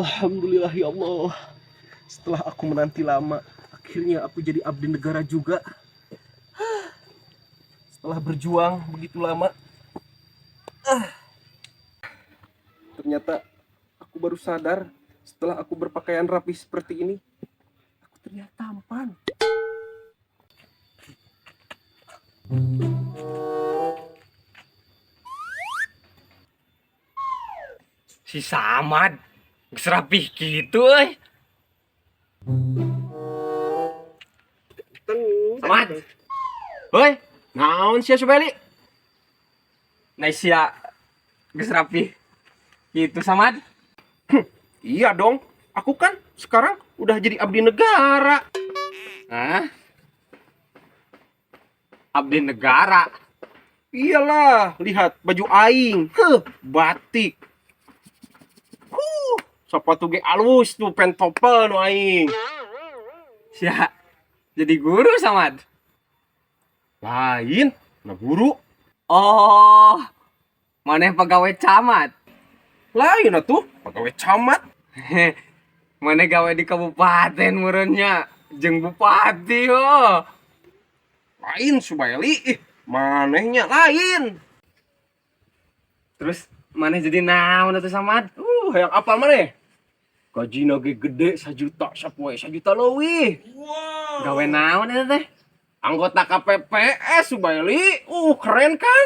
Alhamdulillah ya Allah. Setelah aku menanti lama, akhirnya aku jadi abdi negara juga. Setelah berjuang begitu lama, ah, ternyata aku baru sadar setelah aku berpakaian rapi seperti ini, aku ternyata tampan. Si Samad geus rapih kitu euy. Samad. Hoi, naon sia Subeli? Nah sia geus rapih kitu, Samad. Iya dong, aku kan sekarang udah jadi abdi negara. Hah? Abdi negara. Iyalah, lihat baju aing. Heh, batik. Sepatu ge alus tuh pentopel nu aing. Sia jadi guru, Samad. Lain, nah guru. Oh, maneh pegawai camat. Lain atuh, pegawai camat. Maneh gawe di kabupaten meureun nya jeung bupati oh. Lain Subaeli, ih, manehnya lain. Terus maneh jadi naon atuh, Samad? Hayang apal maneh? Gajina ge gede 1 juta sapoe, 1 juta leuwih. Gawe naon eta teh? Anggota KPPS, Subaeli. Keren kan?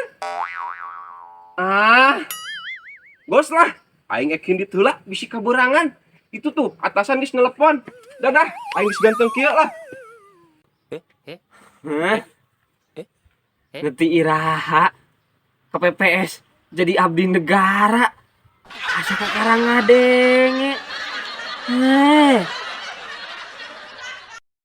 Ah, Bos lah, aing ek indit heula bisi kaberangan. Itu tuh atasan geus nelepon. Dadah, aing geus ganteng kieu lah. Hah? Ngerti iraha KPPS jadi abdi negara. Asa kakarang ngadenge. Heh.